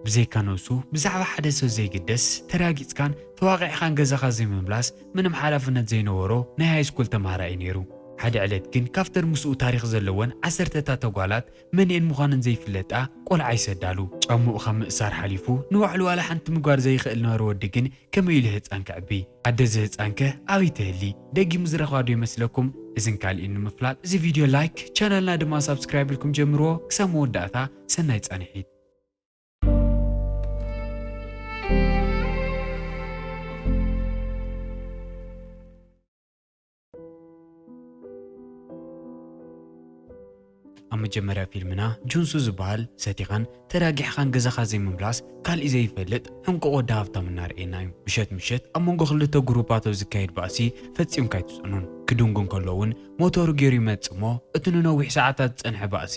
ብዘይካ ነብሱ ብዛዕባ ሓደ ሰብ ዘይግደስ፣ ተራጊጽካን ተዋቒዕኻን ገዛኻ ዘይምምላስ ምንም ሓላፍነት ዘይነበሮ ናይ ሃይስኩል ተማሃራይ እዩ ነይሩ። ሓደ ዕለት ግን ካብተን ምስኡ ታሪኽ ዘለወን ዓሰርተታት ኣጓላት መን እየን ምዃነን ዘይፍለጣ ቆልዓ ይሰዳሉ። ጫምኡ ካብ ምእሳር ሓሊፉ ንባዕሉ ዋላ ሓንቲ ምግባር ዘይኽእል ነበረ ወዲ ግን ከመይ ኢሉ ህጻን ከዕቢ? ኣደ እዚ ህጻንከ ኣበይ ትህሊ? ደጊሙ ዝረኽባ ዶ ይመስለኩም? እዝን ካልእን ንምፍላጥ እዚ ቪድዮ ላይክ፣ ቻናልና ድማ ሳብስክራይብ ኢልኩም ጀምርዎ። ክሳብ መወዳእታ ሰናይ ጻንሒት። ኣብ መጀመርያ ፊልምና ጁንሱ ዝበሃል ሰቲኻን ተዳጊሕኻን ገዛኻ ዘይምምላስ ካልእ ዘይፈልጥ ሕንቁቕ ወዲ ሃብታም እናርእየና እዩ። ምሸት ምሸት ኣብ መንጎ ክልተ ግሩፓት ኣብ ዝካየድ ባእሲ ፈጺምካ ኣይትጽዕኑን። ክድንጉ እንከሎ እውን ሞተሩ ገይሩ ይመጽእ እሞ እቲ ንነዊሕ ሰዓታት ዝጸንሐ ባእሲ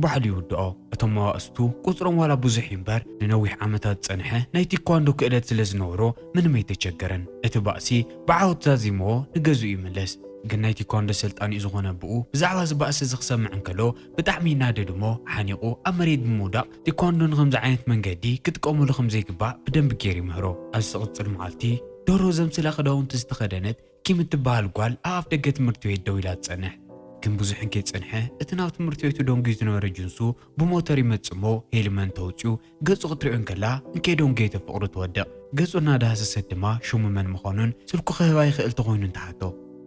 ባዕሉ ይውድኦ። እቶም መባእስቱ ቁጽሮም ዋላ ብዙሕ እዩ እምበር ንነዊሕ ዓመታት ዝጸንሐ ናይ ቲኳንዶ ክእለት ስለ ዝነበሮ ምንም ኣይተቸገረን። እቲ ባእሲ ብዓወት ዛዚምዎ ንገዝኡ ይምለስ። ግን ናይ ቲኳንዶ ሰልጣኒኡ ዝኾነ ኣቦኡ ብዛዕባ እዚ ባእሲ እዚ ክሰምዕ እንከሎ ብጣዕሚ ይናደድ እሞ ሓኒቑ ኣብ መሬት ብምውዳቕ ቲኳንዶ ንኸምዚ ዓይነት መንገዲ ክጥቀመሉ ከም ዘይግባእ ብደንቢ ገይሩ ይምህሮ። ኣብዚ ዝቕጽል መዓልቲ ደርሆ ዘምስላ ክዳውንቲ ዝተኸደነት ኪም እትበሃል ጓል ኣብ ኣፍ ደገ ትምህርቲ ቤት ደው ኢላ ትጸንሕ። ግን ብዙሕ እንከይጸንሐ እቲ ናብ ትምህርቲ ቤቱ ደንጉዩ ዝነበረ ጅንሱ ብሞተር ይመጽእ እሞ ሄልመንት ተውጺኡ ገጹ ክትሪኦ እንከላ እንከይደንጎየት ኣብ ፍቕሩ ትወድቕ። ገጹ እናዳህሰሰት ድማ ሽሙ መን ምዃኑን ስልኩ ክህባ ይኽእል ተኾይኑን ትሓቶ።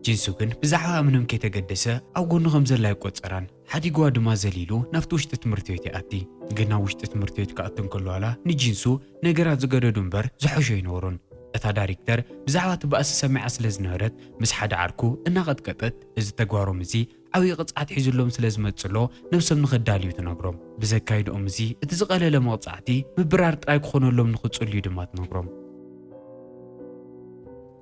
ጂንሱ ግን ብዛዕባኣ ምንም ከይተገደሰ ኣብ ጎኑ ከም ዘላ ኣይቆጸራን። ሓዲግዋ ድማ ዘሊሉ ናብቲ ውሽጢ ትምህርቲ ቤት ይኣቲ። ግን ናብ ውሽጢ ትምህርቲ ቤት ክኣቱ እንከሎ ዋላ ንጂንሱ ነገራት ዝገደዱ እምበር ዝሐሾ ኣይነበሩን። እታ ዳይሬክተር ብዛዕባ እቲ ባእሲ ሰሚዓ ስለ ዝነበረት ምስ ሓደ ዓርኩ እናቐጥቀጠት እዚ ተግባሮም እዚ ዓብዪ ቅፅዓት ሒዙሎም ስለ ዝመፅእ ኣሎ ነብሶም ንኸዳልዩ ትነግሮም። ብዘካይድኦም እዚ እቲ ዝቐለለ መቕፃዕቲ ምብራር ጥራይ ክኾነሎም ንኽፅልዩ ድማ ትነግሮም።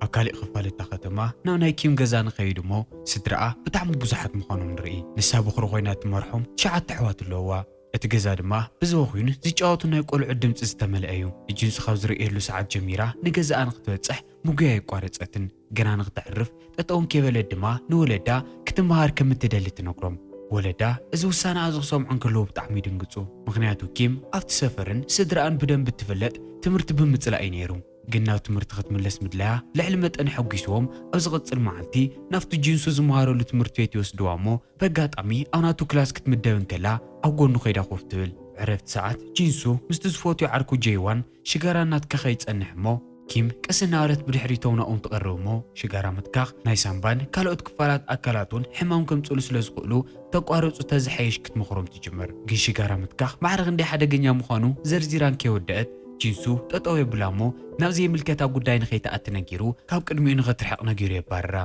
ኣብ ካሊእ ክፋል እታ ከተማ ናብ ናይ ኪም ገዛ ንኸይድ እሞ ስድራኣ ብጣዕሚ ብዙሓት ምዃኖም ንርኢ። ንሳ በኹሪ ኮይና ትመርሖም ትሽዓተ ኣሕዋት ኣለውዋ። እቲ ገዛ ድማ ብዝበኹዩን ዝጫወቱ ናይ ቆልዑ ድምፂ ዝተመልአ እዩ። ጅንሱ ካብ ዝርእየሉ ሰዓት ጀሚራ ንገዛኣ ንክትበፅሕ ምጉያ ኣይቋረፀትን። ገና ንክተዕርፍ ጠጠው እንከይበለት ድማ ንወለዳ ክትመሃር ከም እትደሊ ትነግሮም። ወለዳ እዚ ውሳነኣ እዚ ክሰምዑ እንከለዉ ብጣዕሚ ይድንግፁ። ምኽንያቱ ኪም ኣብቲ ሰፈርን ስድራኣን ብደንቢ እትፍለጥ ትምህርቲ ብምፅላእ እዩ ነይሩ። ግን ናብ ትምህርቲ ክትምለስ ምድላያ ልዕሊ መጠን ኣሐጒስዎም ኣብ ዝቕጽል መዓልቲ ናብቲ ጂንሱ ዝመሃረሉ ትምህርቲ ቤት ይወስድዋ እሞ በጋጣሚ ኣብ ናቱ ክላስ ክትምደብ እንከላ ኣብ ጎኑ ከይዳ ኮፍ ትብል። ዕረፍቲ ሰዓት ጂንሱ ምስቲ ዝፈትዮ ዓርኩ ጄይዋን ሽጋራ እናትከኸ ይጸንሕ እሞ ኪም ቀስ እናበለት ብድሕሪቶም ናኦም ትቐርብ እሞ ሽጋራ ምትካኽ ናይ ሳምባን ካልኦት ክፋላት ኣካላቱን ሕማም ከምጽእሉ ስለ ዝኽእሉ ተቋርጹ ተዝሓይሽ ክትመኽሮም ትጅምር። ግን ሽጋራ ምትካኽ ማዕረ ክንደይ ሓደገኛ ምዃኑ ዘርዚራ እንከይወደአት ጂንሱ ጠጠው የብላ እሞ ናብ ዘይምልከታ ጉዳይ ንኸይትኣቲ ነጊሩ ካብ ቅድሚኡ ንኽትርሕቕ ነጊሩ የባርራ።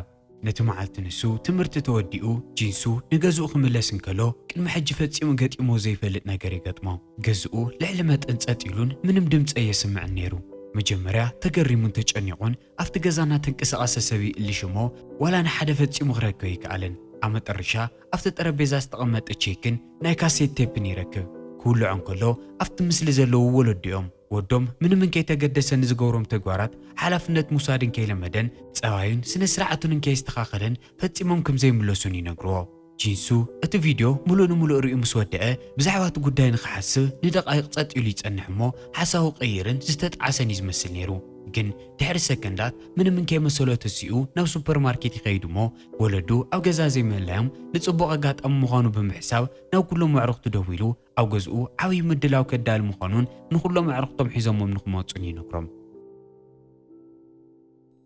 ነቲ መዓልቲ ንሱ ትምህርቲ ተወዲኡ ጂንሱ ንገዝኡ ክምለስ እንከሎ ቅድሚ ሕጂ ፈጺሙ ገጢሞ ዘይፈልጥ ነገር ይገጥሞ። ገዝኡ ልዕሊ መጠን ጸጥ ኢሉን ምንም ድምጺ ኣየስምዕን ነይሩ። መጀመርያ ተገሪሙን ተጨኒቑን ኣብቲ ገዛ እናተንቀሳቐሰ ሰብ ይእልሽ እሞ ዋላ ንሓደ ፈጺሙ ክረክብ ኣይከኣለን። ኣብ መጠረሻ ኣብቲ ጠረጴዛ ዝተቐመጠ ቼክን ናይ ካሴት ቴፕን ይረክብ። ክውልዖ እንከሎ ኣብቲ ምስሊ ዘለዉ ወለዱ እዮም። ወዶም ምንም እንከይተገደሰ ንዝገብሮም ተግባራት ሓላፍነት ምውሳድ እንከይለመደን ጸባዩን ስነ ስርዓቱን እንከየስተኻኸለን ፈጺሞም ከም ዘይምለሱን ይነግርዎ። ጂንሱ እቲ ቪድዮ ሙሉእ ንሙሉእ ሪኡ ምስ ወደአ ብዛዕባ እቲ ጉዳይ ንኽሓስብ ንደቓይቕ ጸጥ ኢሉ ይጸንሕ እሞ ሓሳቡ ቀይርን ዝተጣዓሰን እዩ ዝመስል ነይሩ። ግን ድሕሪ ሰከንዳት ምንም እንከይመሰሎ ተሲኡ ናብ ሱፐርማርኬት ይኸይድ እሞ ወለዱ ኣብ ገዛ ዘይምህላዮም ንጽቡቕ ኣጋጣሚ ምዃኑ ብምሕሳብ ናብ ኩሎም ኣዕሩኽቱ ደዊሉ ኣብ ገዝኡ ዓብዪ ምድላው ከዳሊ ምዃኑን ንኹሎም ኣዕሩኽቶም ሒዞሞም ንኽመጹን ይነግሮም።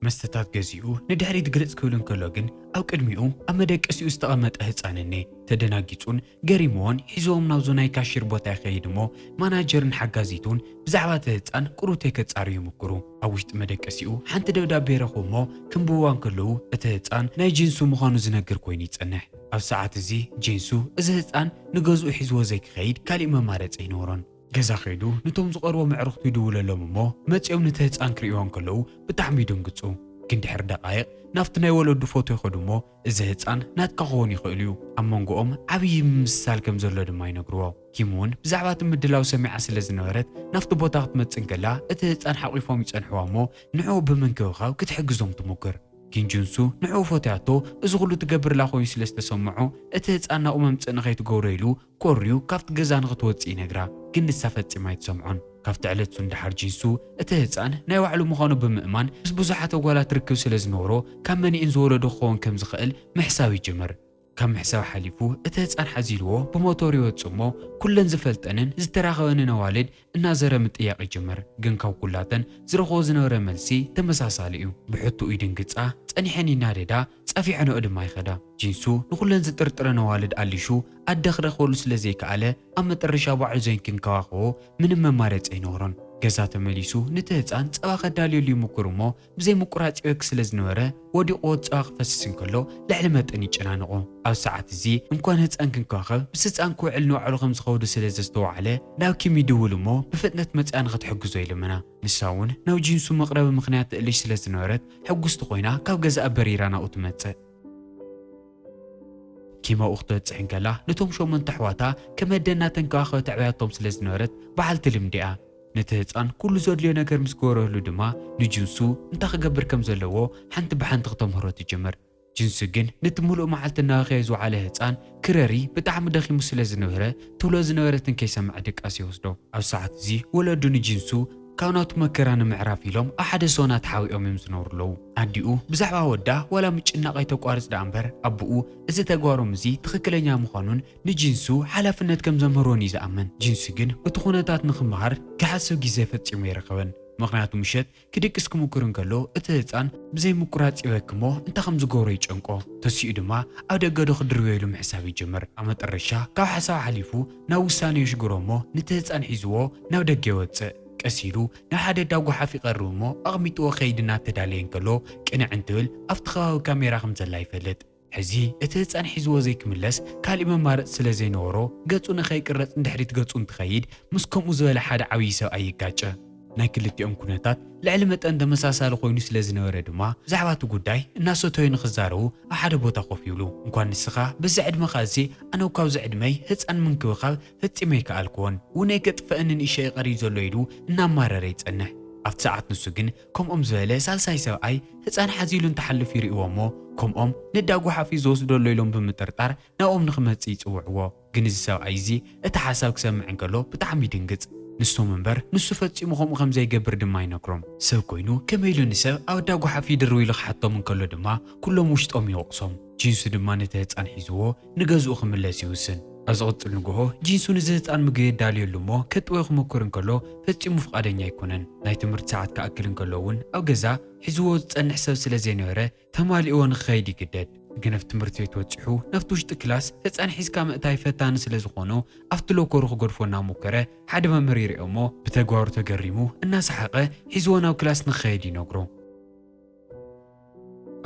መስተታት ገዚኡ ንድሕሪት ግልጽ ክብል እንከሎ ግን ኣብ ቅድሚኡ ኣብ መደቀሲኡ ዝተቐመጠ ህጻን እኔ ተደናጊጹን ገሪምዎን ሒዝዎም ናብዞ ናይ ካሽር ቦታ ይኸይድ እሞ ማናጀርን ሓጋዚቱን ብዛዕባ እቲ ህጻን ቁሩብተይ ከጻርዩ ይምክሩ። ኣብ ውሽጢ መደቀሲኡ ሓንቲ ደብዳቤ ይረኽቡ እሞ ክንብብዋ እንከለዉ እቲ ህጻን ናይ ጂንሱ ምዃኑ ዝነግር ኮይኑ ይጸንሕ። ኣብ ሰዓት እዚ ጂንሱ እዚ ህጻን ንገዝኡ ሒዝዎ ዘይክኸይድ ካሊእ መማረጺ ኣይነበሮን። ገዛ ከይዱ ነቶም ዝቐርቦም ኣዕሩኽቱ ይድውለሎም እሞ መጺኦም ነቲ ህጻን ክርእይዎ እንከለዉ ብጣዕሚ ይድንግጹ። ግን ድሕሪ ደቓይቕ ናብቲ ናይ ወለዱ ፎቶ ይኸዱ እሞ እዚ ህጻን ናትካ ክኸውን ይኽእል እዩ። ኣብ መንጎኦም ዓብዪ ምምስሳል ከም ዘሎ ድማ ይነግርዎ። ኪም እውን ብዛዕባ እቲ ምድላው ሰሚዓ ስለ ዝነበረት ናብቲ ቦታ ክትመጽእ እንከላ እቲ ህጻን ሓቒፎም ይጸንሕዋ እሞ ንዕኡ ብምንክብኻብ ክትሕግዞም ትሙክር። ግን ጅንሱ ንዕኡ ፎትያቶ እዚ ኩሉ ትገብርላ ኮይኑ ስለ ዝተሰምዖ እቲ ህጻን ናብኡ መምጽእ ንኸይትገብሮ ኢሉ ኮርዩ ካብቲ ገዛ ንኽትወጽእ ይነግራ። ግን ንሳ ፈጺማ ኣይትሰምዖን። ካብቲ ዕለት እሱ ንደሓር ጂንሱ እቲ ህፃን ናይ ባዕሉ ምዃኑ ብምእማን ምስ ብዙሓት ኣጓላት ርክብ ስለ ዝነበሮ ካብ መኒኤን ዝወለዶ ክኸውን ከም ዝኽእል ምሕሳብ ይጅምር። ካብ ምሕሳብ ሓሊፉ እቲ ህፃን ሓዚልዎ ብሞቶር ይወፅእ እሞ ኩለን ዝፈልጠንን ዝተራኸበንን ኣዋልድ እናዘረ ምጥያቕ ይጅምር። ግን ካብ ኩላተን ዝረኽቦ ዝነበረ መልሲ ተመሳሳሊ እዩ። ብሕቱኡ ይድንግፃ፣ ፀኒሐን ይናደዳ፣ ጸፊዐንኦ ድማ ይኸዳ። ጂንሱ ንኹለን ዝጥርጥረን ኣዋልድ ኣሊሹ ኣደ ክረኽበሉ ስለ ዘይከኣለ ኣብ መጠረሻ ባዕሉ ዘይን ክንከባኸቦ ምንም መማረፂ ኣይነበሮን። ገዛ ተመሊሱ ነቲ ህፃን ፀባ ከዳልየሉ ይምኩር እሞ ብዘይ ምቁራፅ ይወክ ስለ ዝነበረ ወዲቑዎ ፀባ ክፈስስ እንከሎ ልዕሊ መጠን ይጨናንቖ። ኣብ ሰዓት እዚ እንኳን ህፃን ክንከባኸብ ምስ ህፃን ክውዕል ንባዕሉ ከም ዝኸብዶ ስለ ዘስተውዓለ ናብ ኪም ይድውል እሞ ብፍጥነት መፅኣ ንክትሕግዞ ይልምና። ንሳ እውን ናብ ጂንሱ መቕረቢ ምኽንያት ትእልሽ ስለ ዝነበረት ሕጉስቲ ኮይና ካብ ገዛኣ በሪራ ናብኡ ትመፅእ። ኪም ኣብኡ ክትበፅሕ እንከላ ነቶም ሸሞንተ ኣሕዋታ ከም ኣደ እናተንከባኸበት ኣዕብያቶም ስለ ዝነበረት በዓልቲ ልምዲ እያ። ነቲ ህፃን ኩሉ ዘድልዮ ነገር ምስ ገበረሉ ድማ ንጂንሱ እንታይ ክገብር ከም ዘለዎ ሓንቲ ብሓንቲ ክተምህሮ ትጅምር። ጂንሱ ግን ነቲ ሙሉእ መዓልቲ እናበኸየ ዝወዓለ ህፃን ክረሪ ብጣዕሚ ደኺሙ ስለ ዝነበረ ትብሎ ዝነበረትን ከይሰምዐ ድቃስ ይወስዶ። ኣብ ሰዓት እዚ ወለዱ ንጂንሱ ካብ ናቱ መከራ ንምዕራፍ ኢሎም ኣብ ሓደ ሶና ተሓቢኦም እዮም ዝነብሩ ኣለዉ። ኣዲኡ ብዛዕባ ወዳ ዋላ ምጭናቕ ኣይተቋርጽ ደኣ እምበር ኣቦኡ እዚ ተግባሮም እዚ ትኽክለኛ ምዃኑን ንጂንሱ ሓላፍነት ከም ዘምህሮን እዩ ዝኣምን። ጂንሱ ግን እቲ ኩነታት ንኽመሃር ክሓስብ ግዜ ፈጺሙ ኣይረኸበን። ምኽንያቱ ምሸት ክድቅስ ክምኩር እንከሎ እቲ ህፃን ብዘይ ምቁራፅ ይበኪ እሞ እንታይ ከም ዝገብሮ ይጨንቆ። ተሲኡ ድማ ኣብ ደገ ዶ ክድርብዮ ኢሉ ምሕሳብ ይጅምር። ኣብ መጠረሻ ካብ ሓሳብ ሓሊፉ ናብ ውሳነ የሽግሮ እሞ ነቲ ህፃን ሒዝዎ ናብ ደገ ይወፅእ። ቀስ ኢሉ ናብ ሓደ ዳጓሓፍ ይቐርብ እሞ ኣቕሚጥዎ ከይድ እናተዳለየ እንከሎ ቅንዕ እንትብል ኣብቲ ከባቢ ካሜራ ከም ዘላ ይፈልጥ። ሕዚ እቲ ህፃን ሒዝዎ ዘይክምለስ ካሊእ መማረፂ ስለ ዘይነበሮ ገፁ ንኸይቅረፅ ንድሕሪት ገፁ እንትኸይድ ምስ ከምኡ ዝበለ ሓደ ዓብዪ ሰብኣይ ይጋጨ። ናይ ክልቲኦም ኩነታት ልዕሊ መጠን ተመሳሳሊ ኮይኑ ስለ ዝነበረ ድማ ብዛዕባ እቲ ጉዳይ እናሰተዩ ንኽዛረቡ ኣብ ሓደ ቦታ ኮፍ ይብሉ። እንኳን ንስኻ በዚ ዕድመኻ እዚ ኣነ እኳ ኣብዚ ዕድመይ ህፃን ምንክብኻብ ፈጺመ ኣይከኣልክዎን፣ ውነይ ከጥፍአኒ ንእሸ ይቐርዩ ዘሎ ኢሉ እናማረረ ይጸንሕ። ኣብቲ ሰዓት ንሱ ግን ከምኦም ዝበለ ሳልሳይ ሰብኣይ ህፃን ሓዚሉ እንተሓልፍ ይርእዎ እሞ ከምኦም ነዳጉ ሓፊ ዝወስዶ ኣሎ ኢሎም ብምጥርጣር ናብኦም ንኽመጽእ ይጽውዕዎ። ግን እዚ ሰብኣይ እዚ እቲ ሓሳብ ክሰምዕ እንከሎ ብጣዕሚ ይድንግጽ። ንሶም እምበር ንሱ ፈጺሙ ከምኡ ከም ዘይገብር ድማ ይነግሮም። ሰብ ኮይኑ ከመይ ኢሉ ንሰብ ኣብ ኣዳጉሓፍ ይድርብ ኢሉ ክሓቶም እንከሎ ድማ ኩሎም ውሽጦም ይወቕሶም። ጂንሱ ድማ ነቲ ህጻን ሒዝዎ ንገዝኡ ክምለስ ይውስን። ኣብ ዝቕጽል ንግሆ ጂንሱ ንዚ ህጻን ምግቢ የዳልየሉ እሞ ከጥብዮ ክመኩር እንከሎ ፈጺሙ ፍቓደኛ ኣይኮነን። ናይ ትምህርቲ ሰዓት ክኣክል እንከሎ እውን ኣብ ገዛ ሒዝዎ ዝጸንሕ ሰብ ስለ ዘይነበረ ተማሊእዎ ንኽኸይድ ይግደድ። ግን ኣብ ትምህርቲ ቤት ወጺሑ ናብቲ ውሽጢ ክላስ ህጻን ሒዝካ ምእታይ ፈታኒ ስለ ዝኾኖ ኣብቲ ሎኮሩ ክገድፎ እናሞከረ ሓደ መምህር ይርእዮ እሞ ብተግባሩ ተገሪሙ እናሰሓቐ ሒዝዎ ናብ ክላስ ንኽኸይድ ይነግሮ።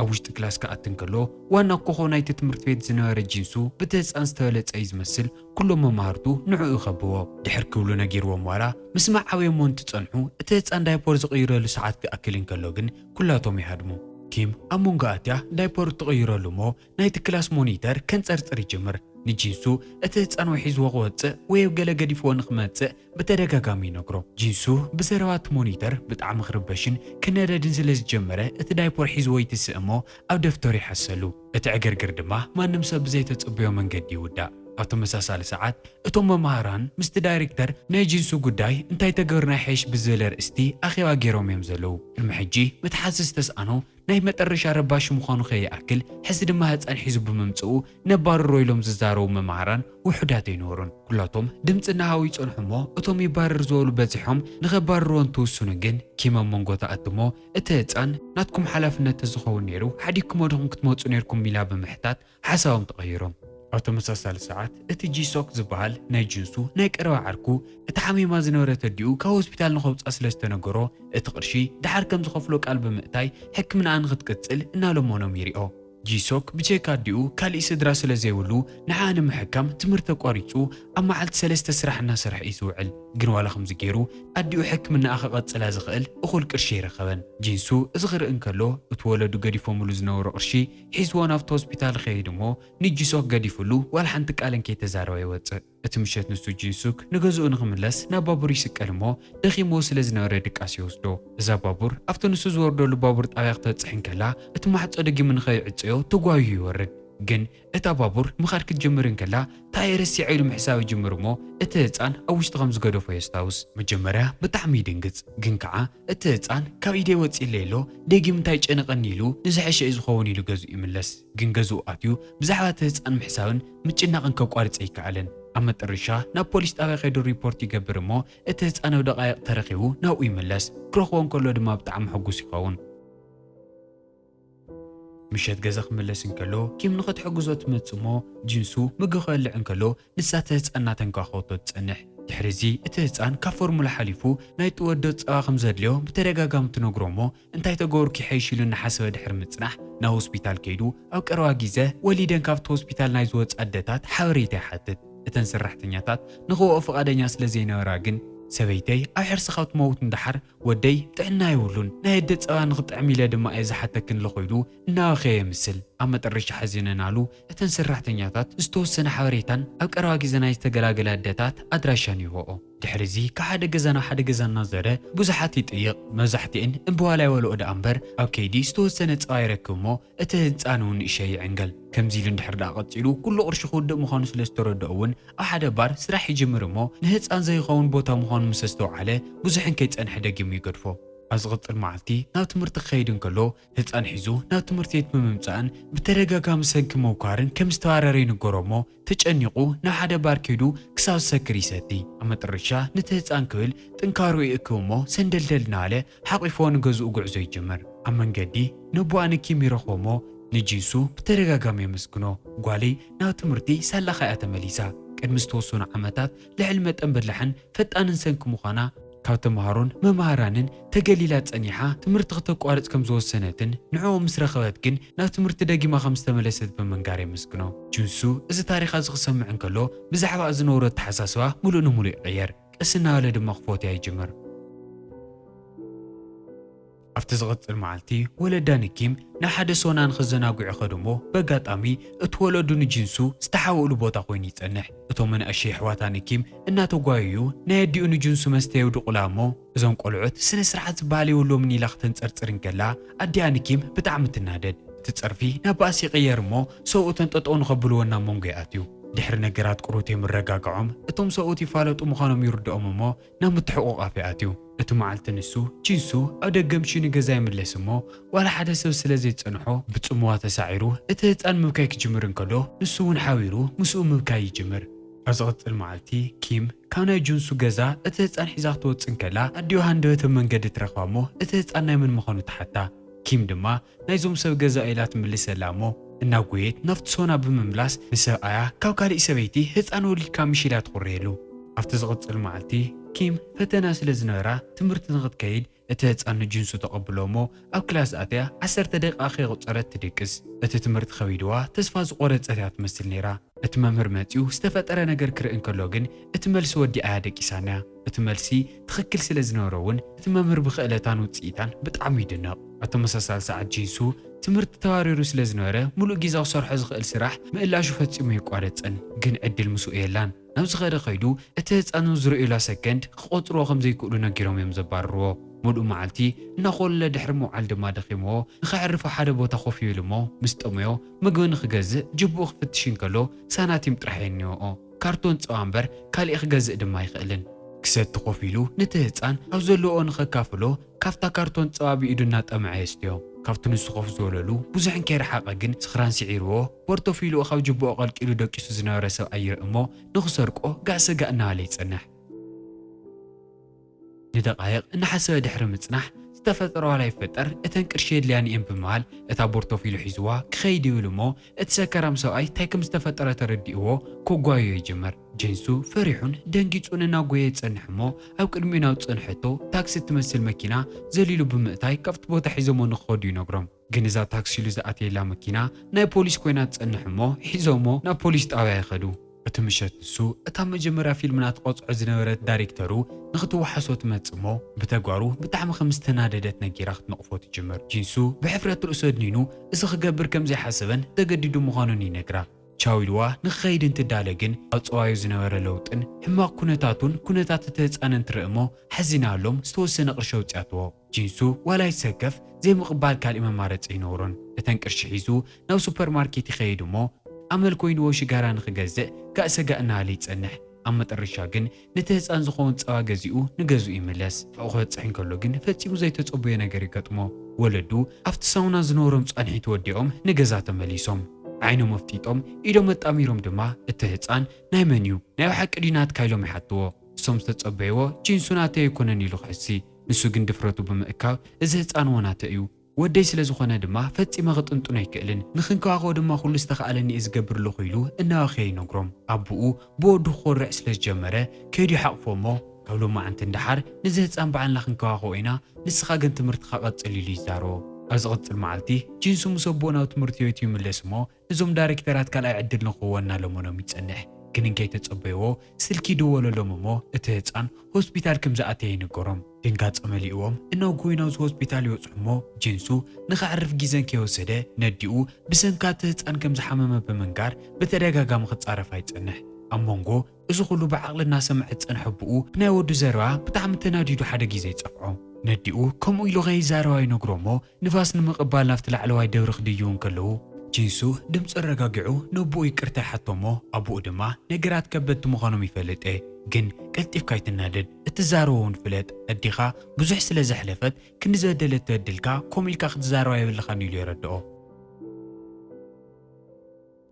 ኣብ ውሽጢ ክላስ ክኣቲ እንከሎ ዋና ኮኾብ ናይቲ ትምህርቲ ቤት ዝነበረ ጂንሱ ብቲ ህጻን ዝተበለጸ እዩ ዝመስል። ኩሎም መማህርቱ ንዕኡ ይኸብዎ። ድሕር ክብሉ ነጊርዎም ዋላ ምስማዕ ዓብዮሞ እንትጸንሑ እቲ ህጻን ዳይፖር ዝቕይረሉ ሰዓት ክኣክል እንከሎ ግን ኩላቶም ይሃድሙ። ኪም ኣብ መንጎ ኣትያ ዳይፖር ትቕይረሉ እሞ ናይቲ ክላስ ሞኒተር ከንጸርጽር ይጅምር። ንጂንሱ እቲ ህጻን ወይ ሒዝዎ ክወጽእ ወይ ኣብ ገለ ገዲፍዎ ንኽመጽእ ብተደጋጋሚ ይነግሮ። ጂንሱ ብዘረባ እቲ ሞኒተር ብጣዕሚ ክርበሽን ክነደድን ስለ ዝጀመረ እቲ ዳይፖር ሒዝዎ ይትስእ እሞ ኣብ ደፍተሩ ይሓሰሉ። እቲ ዕግርግር ድማ ማንም ሰብ ብዘይተጸበዮ መንገዲ ይውዳእ። ኣብ ተመሳሳሊ ሰዓት እቶም መማህራን ምስቲ ዳይሬክተር ናይ ጂንሱ ጉዳይ እንታይ ተገርና ይሕሽ ብዝብል ኣርእስቲ ኣኼባ ገይሮም እዮም ዘለዉ። ቅድሚ ሕጂ መትሓዚ ዝተስኣኖ ናይ መጠረሻ ረባሺ ምዃኑ ከይኣክል ሕዚ ድማ ህጻን ሒዙ ብምምጽኡ ነባርሮ ኢሎም ዝዛረቡ መማህራን ውሑዳት ኣይነበሩን። ኩላቶም ድምጺ እናሃቡ ይጸንሑ እሞ እቶም ይባረር ዝበሉ በዚሖም ንኸባርርዎ እንትውስኑ ግን ኪም ኣብ መንጎ ትኣቲ እሞ እቲ ህጻን ናትኩም ሓላፍነት ተዝኸውን ነይሩ ሓዲግኩሞ ዲኹም ክትመጹ ነይርኩም ኢላ ብምሕታት ሓሳቦም ተቐይሮም። ኣብ ተመሳሳሊ ሰዓት እቲ ጂሶክ ዝበሃል ናይ ጂንሱ ናይ ቀረባ ዓርኩ እታ ሓሚማ ዝነበረት ኣዲኡ ካብ ሆስፒታል ንኸውፅኣ ስለ ዝተነገሮ እቲ ቅርሺ ደሓር ከም ዝኸፍሎ ቃል ብምእታይ ሕክምናኣ ንክትቅፅል እናለመኖም ይሪኦ። ጂሶክ ብጀካ ኣዲኡ ካሊእ ስድራ ስለ ዘይብሉ ንዓኣ ንምሕካም ትምህርቲ ኣቋሪፁ ኣብ መዓልቲ ሰለስተ ስራሕ እናሰርሐ እዩ ዝውዕል። ግን ዋላ ከምዚ ገይሩ ኣዲኡ ሕክምናኣ ከቐፅላ ዝኽእል እኹል ቅርሺ ኣይረኸበን። ጂንሱ እዚ ክርኢ እንከሎ እቲ ወለዱ ገዲፎምሉ ዝነበሩ ቅርሺ ሒዝዎ ናብቲ ሆስፒታል ይኸይድ እሞ ንጂሶክ ገዲፍሉ ዋላ ሓንቲ ቃል እንከይተዛረበ ይወፅእ። እቲ ምሸት ንሱ ጂንሱክ ንገዝኡ ንኽምለስ ናብ ባቡር ይስቀል እሞ ደኺምዎ ስለ ዝነበረ ድቃስ ይወስዶ። እዛ ባቡር ኣብቲ ንሱ ዝወርደሉ ባቡር ጣብያ ክተብፅሕ እንከላ እቲ ማሕጾ ደጊሙ ንኸይዕፀዮ ተጓይዩ ይወርድ። ግን እታ ባቡር ምኻድ ክትጅምር እንከላ፣ ታየ ረሲዐ ኢሉ ምሕሳብ ይጅምር እሞ፣ እቲ ህጻን ኣብ ውሽጢ ከም ዝገደፎ የስታውስ። መጀመርያ ብጣዕሚ ይድንግጽ፣ ግን ከኣ እቲ ህጻን ካብ ኢደይ ወጺለይ ኣሎ፣ ደጊም እንታይ ጨነቐኒ ኢሉ ንዝሐሸ እዩ ዝኸውን ኢሉ ገዝኡ ይምለስ። ግን ገዝኡ ኣትዩ ብዛዕባ እቲ ህጻን ምሕሳብን ምጭናቕን ከቋርጽ ኣይከኣለን። ኣብ መጠረሻ ናብ ፖሊስ ጣብያ ከይዱ ሪፖርት ይገብር እሞ፣ እቲ ህጻን ኣብ ደቓይቕ ተረኺቡ ናብኡ ይምለስ። ክረኽቦ እንከሎ ድማ ብጣዕሚ ሕጉስ ይኸውን። ምሸት ገዛ ክምለስ እንከሎ፣ ኪም ንኽትሕግዞ ትመጽእ እሞ፣ ጂንሱ ምግቢ ክበልዕ እንከሎ፣ ንሳ እቲ ህጻን እናተንከባኸበቶ ትጸንሕ። ድሕሪ እዚ እቲ ህጻን ካብ ፎርሙላ ሓሊፉ ናይ ትወዶ ጸባ ከም ዘድልዮ ብተደጋጋሚ ትነግሮ እሞ፣ እንታይ ተገበርኩ ይሐይሽ ኢሉ እናሓሰበ ድሕሪ ምጽናሕ ናብ ሆስፒታል ከይዱ ኣብ ቀረባ ግዜ ወሊደን ካብቲ ሆስፒታል ናይ ዝወጻ ኣደታት ሓበሬታ ይሓትት። እተን ሰራሕተኛታት ንኽወኦ ፍቓደኛ ስለ ዘይነበራ ግን ሰበይተይ ኣብ ሕርሲ ካብ ትመውት ንደሓር ወደይ ጥዕና የብሉን፣ ናይ ኣደ ጸባ ንኽጥዕም ኢለ ድማ እየ ዝሓተክን ኣለኹ ኢሉ እናበኸየ የምስል። ኣብ መጠረሻ ሓዚነናሉ እተን ሰራሕተኛታት ዝተወሰነ ሓበሬታን ኣብ ቀረባ ግዜ ናይ ዝተገላገለ ኣደታት ኣድራሻን ይህብኦ። ድሕሪ እዚ ካብ ሓደ ገዛ ናብ ሓደ ገዛ እናዘረ ብዙሓት ይጥይቕ። መብዛሕትኤን እምበዋላ ይበልኦ ደኣ እምበር ኣብ ከይዲ ዝተወሰነ ጸባ ይረክብ እሞ እቲ ህንጻን እውን ንእሸ ይዕንገል። ከምዚ ኢሉ እንድሕር ደኣ ቀጺሉ ኩሉ ቅርሺ ክውድእ ምዃኑ ስለ ዝተረድኦ እውን ኣብ ሓደ ባር ስራሕ ይጅምር እሞ ንህጻን ዘይኸውን ቦታ ምዃኑ ምስ ኣስተውዓለ ብዙሕ እንከይጸንሐ ደጊሙ ይገድፎ። ኣብ ዝቕጽል መዓልቲ ናብ ትምህርቲ ክኸይድ እንከሎ ህጻን ሒዙ ናብ ትምህርቲ ቤት ብምምጻእን ብተደጋጋሚ ሰንኪ ምውካርን ከም ዝተባረረ ይንገሮ እሞ ተጨኒቑ ናብ ሓደ ባር ከይዱ ክሳብ ዝሰክር ይሰቲ። ኣብ መጠረሻ ነቲ ህጻን ክብል ጥንካሩ ይእክብ እሞ ሰንደልደል እናበለ ሓቒፍዎ ንገዝኡ ጉዕዞ ይጅምር። ኣብ መንገዲ ነቦኣ ንኪም ይረኽቦ እሞ ንጂንሱ ብተደጋጋሚ የመስግኖ። ጓለይ ናብ ትምህርቲ ሳላኻ እያ ተመሊሳ። ቅድሚ ዝተወሰኑ ዓመታት ልዕሊ መጠን በላሕን ፈጣንን ሰንኪ ምዃና ካብ ተምሃሮን መምሃራንን ተገሊላ ጸኒሓ ትምህርቲ ክተቋርጽ ከም ዝወሰነትን ንዕኡ ምስ ረኸበት ግን ናብ ትምህርቲ ደጊማ ከም ዝተመለሰት ብምንጋር የመስግኖ። ጅንሱ እዚ ታሪኻ እዚ ክሰምዕ እንከሎ ብዛዕባኣ ዝነበሮ ኣተሓሳስባ ምሉእ ንምሉእ ይቕየር። ቀስ እናበለ ድማ ክፎትያ ይጅምር። ኣብቲ ዝቕጽል መዓልቲ ወለዳ ንኪም ናብ ሓደ ሶና ንኽዘናግዑ ይኸዱ እሞ በጋጣሚ እቲ ወለዱ ንጂንሱ ዝተሓወእሉ ቦታ ኮይኑ ይጸንሕ። እቶም መናእሸይ ኣሕዋታ ንኪም እናተጓየዩ ናይ ኣዲኡ ንጂንሱ መስተ የውድቑላ እሞ እዞም ቆልዑት ስነ ስርዓት ዝበሃል የብሎምን ኢላ ክተንጸርጽር እንከላ ኣዲኣ ንኪም ብጣዕሚ ትናደድ። እቲ ጸርፊ ናብ ባእሲ ይቕየር እሞ ሰብኡተን ጠጠው ንኸብልዎ ናብ መንጎ ይኣትዩ። ድሕሪ ነገራት ቁሩብ ተይምርግጋዖም እቶም ሰብኡት ይፋለጡ ምዃኖም ይርድኦም እሞ ናብ ምትሕቑቓፍ ይኣትዩ። እቲ መዓልቲ ንሱ ጂንሱ ኣብ ደገ ምሽዩ ንገዛ ይምለስ እሞ ዋላ ሓደ ሰብ ስለ ዘይጸንሖ ብጽምዋ ተሳዒሩ እቲ ህጻን ምብካይ ክጅምር እንከሎ ንሱ እውን ሓቢሩ ምስኡ ምብካይ ይጅምር። ኣብ ዝቕጽል መዓልቲ ኪም ካብ ናይ ጂንሱ ገዛ እቲ ህጻን ሒዛ ክትወጽእ እንከላ ኣዲኡ ሃንደበት ኣብ መንገዲ ትረኽባ እሞ እቲ ህጻን ናይ መን ምዃኑ ትሓታ። ኪም ድማ ናይዞም ሰብ ገዛ ኢላ ትምልሰላ እሞ እናጎየት ናብቲ ሶና ብምምላስ ንሰብኣያ ካብ ካሊእ ሰበይቲ ህጻን ወሊድካ ምሽ ኢላ ትኹርየሉ። ኣብቲ ዝቕጽል መዓልቲ ኪም ፈተና ስለ ዝነበራ ትምህርቲ ንኽትከይድ እቲ ህጻን ንጂንሱ ተቐብሎ እሞ ኣብ ክላስ ኣትያ ዓሰርተ ደቂቓ ከይቆጸረት ትድቅስ። እቲ ትምህርቲ ከቢድዋ ተስፋ ዝቖረጸት እያ ትመስል ነይራ። እቲ መምህር መጺኡ ዝተፈጠረ ነገር ክርኢ እንከሎ ግን እቲ መልሲ ወዲኣያ ደቂሳንያ። እቲ መልሲ ትኽክል ስለ ዝነበሮ እውን እቲ መምህር ብኽእለታን ውጽኢታን ብጣዕሚ ይድነቕ። ኣብ ተመሳሳሊ ሰዓት ጂንሱ ትምህርቲ ተባሪሩ ስለ ዝነበረ ምሉእ ግዜ ክሰርሖ ዝኽእል ስራሕ ምእላሹ ፈጺሙ የቋረጽን። ግን ዕድል ምስኡ የላን። ናብ ዝኸደ ከይዱ እቲ ህጻን ዝርእዩላ ሰከንድ ክቖጽርዎ ከም ዘይክእሉ ነጊሮም እዮም ዘባርርዎ። ምሉእ መዓልቲ እናኾለለ ድሕሪ ምውዓል ድማ ደኺምዎ ንኸዕርፍ ኣብ ሓደ ቦታ ኮፍ ይብል እሞ ምስ ጠመዮ ምግቢ ንኽገዝእ ጅብኡ ክፍትሽ እንከሎ ሳናቲም ጥራሕ እየን እኒኦኦ። ካርቶን ጸባ እምበር ካሊእ ክገዝእ ድማ ኣይኽእልን። ክሰቲ ኮፍ ኢሉ ነቲ ህጻን ኣብ ዘለዎ ንኸካፍሎ ካብታ ካርቶን ጸባ ብኢዱ እናጠመዐ የስትዮ። ካብቲ ንሱ ኮፍ ዝበለሉ ብዙሕ እንከይረሓቐ ግን ስኽራን ስዒርዎ ቦርቶፊልኡ ካብ ጅብኡ ቀልቂሉ ደቂሱ ዝነበረ ሰብኣይ ይርኢ እሞ ንኽሰርቆ ጋእ ሰጋእ እናበለ ይጸንሕ። ንደቓይቕ እናሓሰበ ድሕሪ ምጽናሕ ዝተፈጠረ ዋላ ይፈጠር እተን ቅርሺ የድልያኒ እየን ብምባል እታ ቦርቶፊሉ ሒዝዋ ክኸይድ ይብል እሞ እቲ ሰከራም ሰብኣይ እንታይ ከም ዝተፈጠረ ተረዲእዎ ከጓዮ ይጅምር። ጂንሱ ፈሪሑን ደንጊጹን እናጎየ ይጸንሕ እሞ ኣብ ቅድሚኡ ናብ ዝጸንሐቶ ታክሲ እትመስል መኪና ዘሊሉ ብምእታይ ካብቲ ቦታ ሒዞሞ ንኽኸዱ ይነግሮም። ግን እዛ ታክሲ ኢሉ ዝኣተየላ መኪና ናይ ፖሊስ ኮይና ትጸንሕ እሞ ሒዞሞ ናብ ፖሊስ ጣብያ ይኸዱ። እቲ ምሸት ንሱ እታ መጀመርያ ፊልምና ትቐጽዖ ዝነበረት ዳይሬክተሩ ንኽትወሓሶ ትመጽእ እሞ ብተግባሩ ብጣዕሚ ከም ዝተናደደት ነጊራ ክትነቕፎ ትጅምር። ጂንሱ ብሕፍረት ርእሱ ኣድኒኑ እዚ ክገብር ከም ዘይሓሰበን ተገዲዱ ምዃኑን ይነግራ። ቻው ኢልዋ ንክኸይድ እንትዳለ ግን ኣብ ጸባዩ ዝነበረ ለውጥን ሕማቕ ኩነታቱን ኩነታት እቲ ህጻን እንትርኢ እሞ ሓዚናሎም ዝተወሰነ ቅርሺ ኣውጺኣትዎ። ጂንሱ ዋላ ይሰከፍ ዘይምቕባል ካልእ መማረጺ ኣይነበሮን። እተን ቅርሺ ሒዙ ናብ ሱፐርማርኬት ይኸይድ እሞ ኣመል ኮይንዎ ሽጋራ ንኽገዝእ ጋእ ሰጋእ እናበለ ይጸንሕ። ኣብ መጠረሻ ግን ነቲ ህጻን ዝኸውን ጸባ ገዚኡ ንገዝኡ ይምለስ። ኣብኡ ክበጽሕ እንከሎ ግን ፈጺሙ ዘይተጸበዮ ነገር ይገጥሞ። ወለዱ ኣብቲ ሳውና ዝነበሮም ጻንሒት ወዲኦም ንገዛ ተመሊሶም። ዓይኖም ኣፍጢጦም ኢዶም ኣጣሚሮም ድማ እቲ ህጻን ናይ መን እዩ? ናይ ብሓቂ ድዩ ናትካ? ኢሎም ይሓትዎ። እሶም ዝተጸበይዎ ጂንሱ ናተይ ኣይኮነን ኢሉ ክሕሲ። ንሱ ግን ድፍረቱ ብምእካብ እዚ ህጻን እዎ ናተይ እዩ። ወደይ ስለ ዝኾነ ድማ ፈጺመ ክጥንጥኖ ኣይክእልን። ንክንከባኸቦ ድማ ኩሉ ዝተኻእለኒ እየ ዝገብር ኣለኹ ኢሉ እናበኸየ ይነግሮም። ኣቦኡ ብወዱ ክኾርዕ ስለ ዝጀመረ ከይዱ ይሓቕፎ እሞ ካብ ሎማዓንቲ ንደሓር ንዚ ህጻን ባዕልና ክንከባኸቦ ኢና፣ ንስኻ ግን ትምህርትኻ ቀጽል ኢሉ ይዛረቦ። ኣብ ዝቕጽል መዓልቲ ጂንሱ ምስ ኣቦኡ ናብ ትምህርቲ ቤቱ ይምለስ እሞ ነዞም ዳይሬክተራት ካልኣይ ዕድል ንክህቦ እናለመኖም ይጸንሕ። ግን እንከይተጸበይዎ ስልኪ ይድወለሎም እሞ እቲ ህጻን ሆስፒታል ከም ዝኣተየ ይንገሮም። ድንጋጸ መሊእዎም እናጎዩ ናብዚ ሆስፒታል ይበጽሑ እሞ ጂንሱ ንኸዕርፍ ግዜ እንከይወሰደ ነዲኡ ብሰንካ እቲ ህጻን ከም ዝሓመመ ብምንጋር ብተደጋጋሚ ክጻረፋ ይጸንሕ። ኣብ መንጎ እዚ ኩሉ ብዓቕሊ እናሰምዐ ዝጸንሐ ኣቦኡ ብናይ ወዱ ዘረባ ብጣዕሚ ተናዲዱ ሓደ ግዜ ይጸፍዖ። ነዲኡ ከምኡ ኢሉ ከይዛረባ ይነግሮ እሞ ንፋስ ንምቕባል ናብቲ ላዕለዋይ ደብሪ ክድይቡ እንከለዉ ጂንሱ ድምፂ ኣረጋጊዑ ነቦኡ ይቅርታ ይሓቶ እሞ ኣቦኡ ድማ ነገራት ከበድቲ ምዃኖም ይፈልጥ እየ፣ ግን ቀልጢፍካ ኣይትናደድ፣ እትዛረቦ እውን ፍለጥ፣ ኣዴኻ ብዙሕ ስለ ዘሕለፈት ክንዲ ዝበደለት ተበድልካ ከምኡ ኢልካ ክትዛረባ የብልኻን ኢሉ የረድኦ።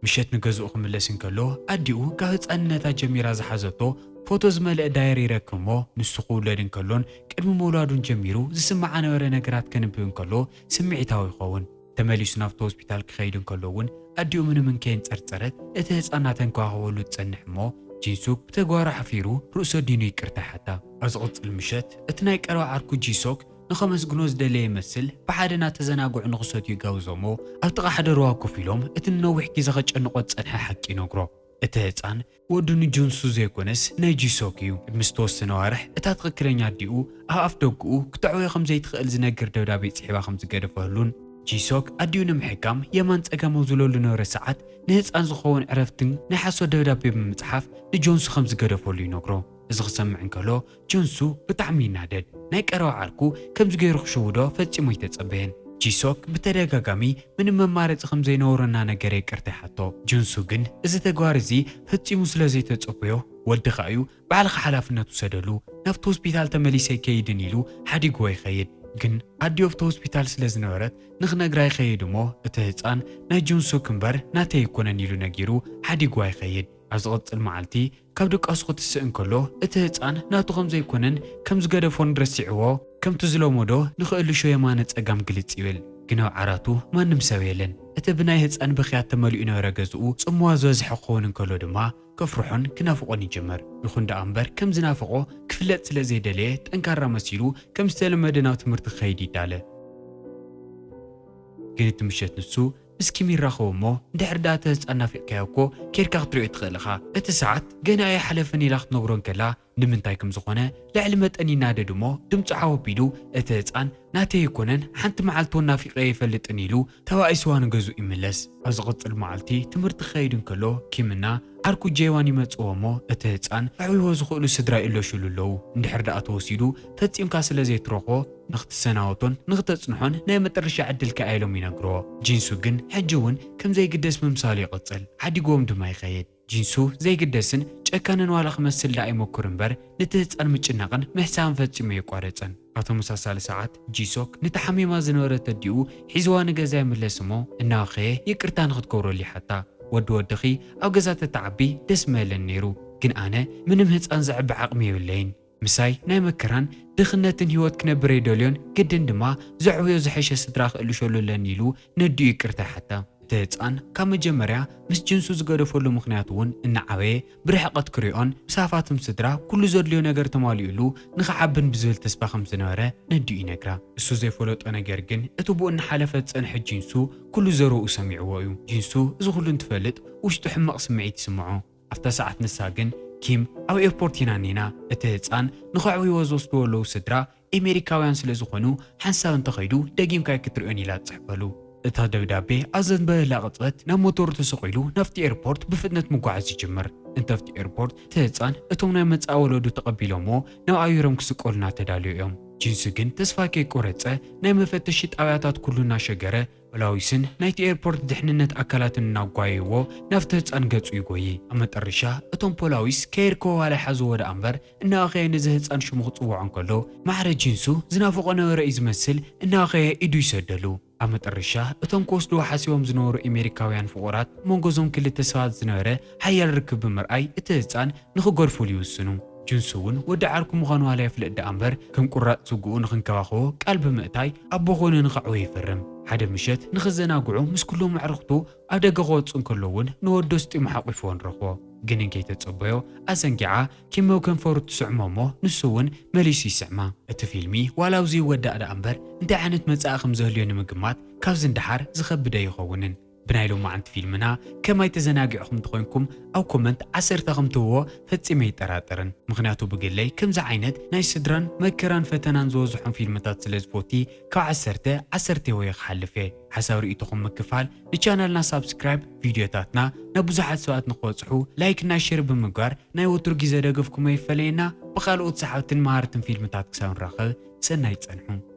ምሸት ንገዝኡ ክምለስ እንከሎ ኣዲኡ ካብ ህፃንነታ ጀሚራ ዝሓዘቶ ፎቶ ዝመልአ ዳየሪ ይረክብ እሞ ንሱ ክውለድ እንከሎን ቅድሚ ምውላዱን ጀሚሩ ዝስምዓ ነበረ ነገራት ከንብብ እንከሎ ስምዒታዊ ይኸውን። ተመሊሱ ናብቲ ሆስፒታል ክኸይድ እንከሎ እውን ኣዲኡ ምንም እንከየንፀርፀረት እቲ ህፃን እናተንከባኸበሉ ትፀንሕ እሞ ጂንሱክ ብተግባሩ ሓፊሩ ርእሱ ኣዲኑ ይቅርታ ይሓታ። ኣብ ዝቕፅል ምሸት እቲ ናይ ቀረባ ዓርኩ ጂሶክ ንኸመስግኖ ዝደለየ ይመስል ብሓደ እናተዘናግዑ ንኽሰትዩ ይጋብዞ እሞ ኣብ ጥቓ ሓደ ሩባ ኮፍ ኢሎም እቲ ንነዊሕ ግዜ ከጨንቖ ዝፀንሐ ሓቂ ይነግሮ። እቲ ህፃን ወዱ ንጁንሱ ዘይኮነስ ናይ ጂሶክ እዩ። ቅድሚ ዝተወሰነ ኣዋርሕ እታ ትኽክለኛ ኣዲኡ ኣብ ኣፍ ደግኡ ክተዕወዮ ከም ዘይትኽእል ዝነግር ደብዳቤ ፅሒፋ ከም ዝገደፈሉን ጂሶክ ኣዲኡ ንምሕካም የማን ፀጋም ኣብ ዝብለሉ ነበረ ሰዓት ንህፃን ዝኸውን ዕረፍትን ናይ ሓሶት ደብዳቤ ብምፅሓፍ ንጆንሱ ከም ዝገደፈሉ ይነግሮ። እዚ ክሰምዕ እንከሎ ጆንሱ ብጣዕሚ ይናደድ። ናይ ቀረባ ዓርኩ ከምዚ ገይሩ ክሽውዶ ፈጺሙ ኣይተጸበየን። ጂሶክ ብተደጋጋሚ ምንም መማረጺ ከም ዘይነበሮ እናነገረ ይቅርታ ይሓቶ። ጆንሱ ግን እዚ ተግባር እዚ ፈጺሙ ስለ ዘይተጸበዮ ወድኻ እዩ ባዕልኻ ሓላፍነት ውሰደሉ፣ ናብቲ ሆስፒታል ተመሊሰ ኣይከይድን ኢሉ ሓዲግዎ ይኸይድ። ግን ኣዲኡ ኣብቲ ሆስፒታል ስለ ዝነበረት ንኽነግራ ይኸይድ እሞ እቲ ህፃን ናይ ጆንሱክ እምበር ናተይ ኣይኮነን ኢሉ ነጊሩ ሓዲግዋ ይኸይድ። ኣብ ዝቕጽል መዓልቲ ካብ ድቃሱ ክትስእ እንከሎ እቲ ህጻን ናቱ ከም ዘይኮነን ከም ዝገደፎን ረሲዕዎ ከምቲ ዝለመዶ ንኽእልሾ የማነ ጸጋም ግልጽ ይብል። ግን ኣብ ዓራቱ ማንም ሰብ የለን። እቲ ብናይ ህጻን ብኽያት ተመሊኡ ነበረ ገዝኡ ጽምዋ ዝበዝሐ ክኸውን እንከሎ ድማ ከፍርሖን ክናፍቖን ይጅምር። ይኹን ደኣ እምበር ከም ዝናፍቖ ክፍለጥ ስለ ዘይደለየ ጠንካራ መሲሉ ከም ዝተለመደ ናብ ትምህርቲ ክኸይድ ይዳለ። ግን እቲ ምሸት ንሱ ምስ ኪም ይራኸቡ እሞ እንድሕር ደኣ እቲ ህጻን ናፊቕካዮ እኮ ኬድካ ክትሪኦ ትኽእል ኢኻ። እቲ ሰዓት ገና ኣይሓለፈን ኢላ ክትነግሮ እንከላ ንምንታይ ከም ዝኾነ ልዕሊ መጠን ይናደድ እሞ ድምፁ ዓው ኣቢሉ እቲ ህጻን ናተይ ኣይኮነን ሓንቲ መዓልቲ እውን ናፊቐዮ ኣይፈልጥን ኢሉ ተባኢስዋ ንገዝኡ ይምለስ። ኣብ ዝቕጽል መዓልቲ ትምህርቲ ክኸይድ እንከሎ ኪምና ዓርኩ ጄዋን ይመጽዎ እሞ እቲ ህጻን ከዕብይዎ ዝኽእሉ ስድራ ይእለሹሉ ኣለዉ። እንድሕር ደኣ ተወሲዱ ፈጺምካ ስለ ዘይትረኽቦ ንኽትሰናበቶን ንኽተጽንሖን ናይ መጠረሻ ዕድልካ እያ ኢሎም ይነግርዎ። ጂንሱ ግን ሕጂ እውን ከም ዘይግደስ ምምሳሉ ይቕጽል። ሓዲግዎም ድማ ይኸይድ። ጂንሱ ዘይግደስን ጨካንን ዋላ ክመስል ደኣ ይመኩር እምበር ነቲ ህጻን ምጭናቕን ምሕሳብን ፈጺሙ ኣየቋረጸን። ኣብ ተመሳሳሊ ሰዓት ጂሶክ ነታ ሓሚማ ዝነበረት ኣዲኡ ሒዝዋ ንገዛ ይምለስ እሞ እናበኸየ ይቅርታ ንኽትገብረሉ ይሓታ። ወዲ ወድኺ ኣብ ገዛ ተተዓቢ ደስ ምበለን ነይሩ፣ ግን ኣነ ምንም ህጻን ዘዕቢ ዓቕሚ የብለይን። ምሳይ ናይ መከራን ድኽነትን ህይወት ክነብር ኣይደልዮን፣ ግድን ድማ ዘዕብዮ ዝሐሸ ስድራ ክእልሸሉ ኣለኒ ኢሉ ነዲኡ ይቅርታ ይሓታ። እቲ ህጻን ካብ መጀመርያ ምስ ጅንሱ ዝገደፈሉ ምኽንያት እውን እናዓበየ ብርሕቐት ክሪኦን ምስ ሃፋትም ስድራ ኩሉ ዘድልዮ ነገር ተማሊኡሉ ንኽዓብን ብዝብል ተስፋ ከም ዝነበረ ነዲኡ ይነግራ። እሱ ዘይፈለጦ ነገር ግን እቲ ብኡ እናሓለፈ ዝጸንሐ ጂንሱ ኩሉ ዘረብኡ ሰሚዕዎ እዩ። ጂንሱ እዚ ኩሉ እንትፈልጥ ውሽጡ ሕማቕ ስምዒት ይስምዖ። ኣብታ ሰዓት ንሳ ግን ኪም ኣብ ኤርፖርት ኢና እኒና፣ እቲ ህጻን ንኸዕብይዎ ዝወስድዎ ኣለዉ ስድራ ኤሜሪካውያን ስለ ዝኾኑ ሓንሳብ እንተኸይዱ ደጊምካ ኣይክትርእዮን ኢላ ትጽሕፈሉ። እታ ደብዳቤ ኣብ ዘንበበላ ቅጽበት ናብ ሞተሩ ተሰቒሉ ናብቲ ኤርፖርት ብፍጥነት ምጓዓዝ ይጅምር። እንተ ኣብቲ ኤርፖርት እቲ ህጻን እቶም ናይ መጻኢ ወለዱ ተቐቢሎምዎ ናብ ኣየሮም ክስቀሉ እናተዳለዩ እዮም። ጂንሱ ግን ተስፋ ከይቆረጸ ናይ መፈተሺ ጣብያታት ኩሉ እናሸገረ ፖላዊስን ናይቲ ኤርፖርት ድሕንነት ኣካላትን እናጓየይዎ ናብቲ ህጻን ገጹ ይጎይ። ኣብ መጠረሻ እቶም ፖላዊስ ከየድከዎ ዋላ ይሓዝዎ ደኣ እምበር እናኸየ ነዚ ህጻን ሽሙ ክጽውዖ እንከሎ ማዕረ ጂንሱ ዝናፍቖ ነበረ እዩ ዝመስል እናኸየ ኢዱ ይሰደሉ። ኣብ መጠረሻ እቶም ክወስድዎ ሓሲቦም ዝነበሩ ኤሜሪካውያን ፍቑራት መንጎዞም ክልተ ሰባት ዝነበረ ሓያል ርክብ ብምርኣይ እቲ ህጻን ንኽገድፉሉ ይውስኑ። ጁንሱ እውን ወዲ ዓርኩ ምዃኑ ዋላ ይፍለጥ ደኣ እምበር ከም ቁራጽ ስግኡ ንኽንከባኸቦ ቃል ብምእታይ ኣቦ ኮይኑ ንኽዕወ ይፍርም። ሓደ ምሸት ንኽዘናግዑ ምስ ኩሎም ኣዕርኽቱ ኣብ ደገ ክወጹ እንከሎ እውን ንወዱ ኣስጢሙ ሓቂፍዎ ንረኽቦ። ግን እንከይተጸበዮ ኣዘንጊዓ ኪመው ከንፈሩ ትስዕሞ እሞ ንሱ እውን መሊሱ ይስዕማ። እቲ ፊልሚ ዋላ ኣብዚ ይወዳእ ደኣ እምበር እንታይ ዓይነት መጻኢ ከም ዘህልዮ ንምግማት ካብዚ ንደሓር ዝኸብድ ኣይኸውንን። ብናይ ሎማዓንቲ ፊልምና ከማይ ተዘናጊዕኹም እንተኾይንኩም ኣብ ኮመንት ዓሰርተ ከም ትህብዎ ፈጺመ ኣይጠራጠርን። ምኽንያቱ ብግለይ ከምዚ ዓይነት ናይ ስድራን መከራን ፈተናን ዝበዝሖም ፊልምታት ስለ ዝፈቲ ካብ ዓሰርተ ዓሰርተ ወይ ክሓልፍ እየ። ሓሳብ ርእይቶኹም ምክፋል ንቻናልና ሳብስክራይብ ቪድዮታትና ናብ ብዙሓት ሰባት ንክበጽሑ ላይክ እና ሼር ብምግባር ናይ ወትሩ ግዜ ደገፍኩም ኣይፈለየና። ብኻልኦት ሰሓብትን መሃርትን ፊልምታት ክሳብ ንራኸብ ሰናይ ጸንሑ።